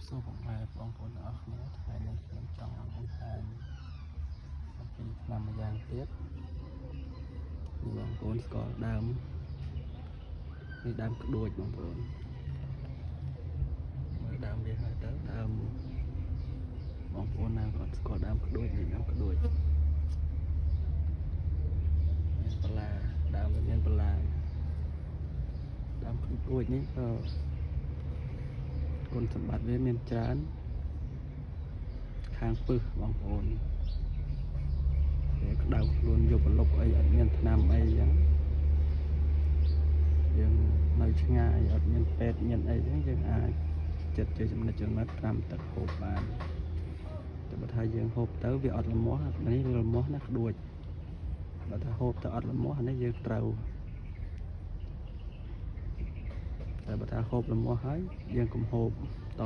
សួរពុកម៉ែបងប្អូនទាំងអស់គ្នាថ្ងៃនេះខ្ញុំចង់បង្ហាញអំពីថ្នាំម្យ៉ាងទៀតនេះបងប្អូនស្គាល់ដើមនេះដើមក្ដួចបងប្អូនមើលដើមវាហើយទៅដើមបងប្អូនណាក៏អត់ស្គាល់ដើមក្ដួចនេះដើមក្ដួចមានបន្លាដើមវាមានបន្លាដើមក្ដួចនេះក៏គុណសម្បត្តិវាមានច្រើនខាងពឹសបងប្អូនពេលក្តៅខ្លួនយកប្រឡប់អីអត់មានថ្នាំអីចឹងយើងនៅឆ្ងាយអត់មានពេទ្យមានអីចឹងយើងអាចចិត្តជាចំណិតចំណិតត្រាំទឹកហូបបានតែបើថាយើងហូបទៅវាអត់លមាស់នេះលមាស់ណាក្ដួចបើថាហូបទៅអត់លមាស់នេះយើងត្រូវតែបើថាហូបលមាស់ហើយយើងកុំហូបត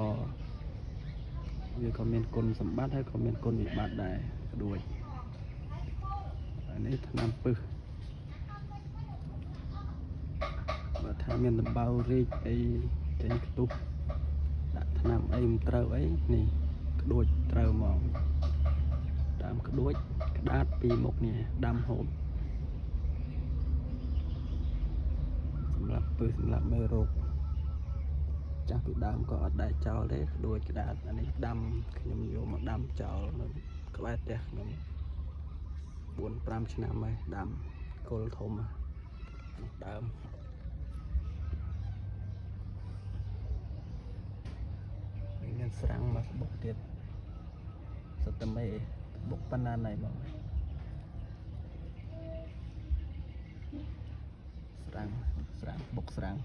វាក៏មានគុណសម្បត្តិហើយក៏មានគុណវិបត្តិដែរក្ដួចអានេះថ្នាំពឹសបើថាមានដំបៅរីកអីចេញខ្ទុះដាក់ថ្នាំអីមិនត្រូវអីនេះក្ដួចត្រូវហ្មងដើមក្ដួចក្តាតពីមុខនេះដាំហូបសម្រាប់ពឹសសម្រាប់មេរោគចាស់ពីដើមក៏អត់ដែរចោលទេក្ដួចក្តាតអានេះដាំខ្ញុំយកមកដាំចោលនៅក្បែរផ្ទះខ្ញុំ4 5ឆ្នាំហើយដាំគល់ធំដើមមានស្រាំងមកបុកទៀតសុទ្ធតែមេបុកប៉ុណ្ណាណៃបងស្រាំងស្រាំងបុកស្រាំង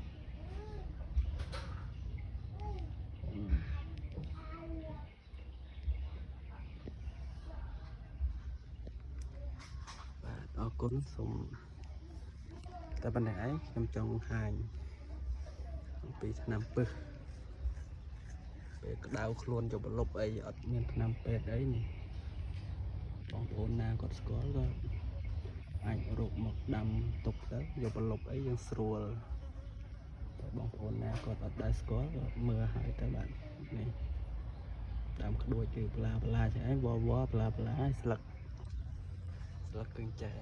បាទអរគុណសូមតែប៉ុណ្ណេះឯងខ្ញុំចង់បង្ហាញអំពីថ្នាំពឹសពេលក្តៅខ្លួនយកប្រឡប់អីអត់មានថ្នាំពេទ្យអីនេះបងប្អូនណាគាត់ស្គាល់ក៏អាចរកមកដាំទុកទៅយកប្រឡប់អីយើងស្រួលតែបងប្អូនណាគាត់អត់ដែរស្គាល់ក៏មើលហើយទៅបាទនេះដើមក្ដួចគឺប្លាប្លាចឹងឯងវវប្លាប្លាស្លឹកស្លឹកកឹងចែ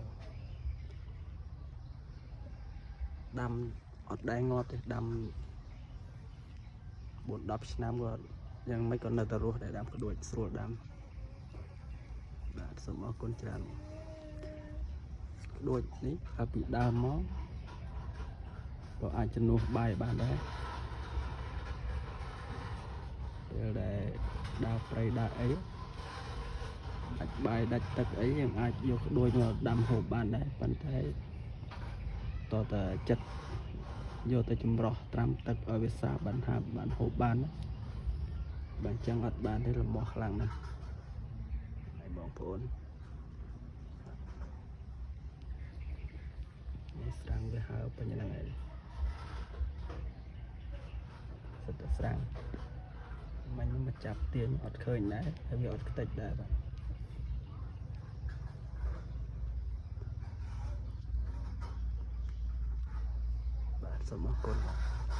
ដាំអត់ដែរងាប់ទេដាំ4 10ឆ្នាំក៏យ៉ាងម៉េចក៏នៅតែរស់ដែរដាំក្ដួចស្រួលដាំបាទសូមអរគុណច្រើនក្ដួចនេះកាលពីដើមមកក៏អាចជំនួសបាយបានដែរពេលដែលដើរព្រៃដើរអីដាច់បាយដាច់ទឹកអីយើងអាចយកក្ដួចមកដាំហូបបានដែរប៉ុន្តែតតែចិត្តយកទៅចម្រោះត្រាំទឹកឲ្យវាសាបបានហាបបានហូបបានណាបើអញ្ចឹងអត់បានទេលមាស់ខ្លាំងណាស់ហើយបងប្អូននេះស្រាំងវាហើពេញហ្នឹងឯងសិតតែស្រាំងមិញមកចាប់ទាញអត់ឃើញដែរហើយវាអត់ខ្ទេចដែរបាទបាទសូមអរគុណ។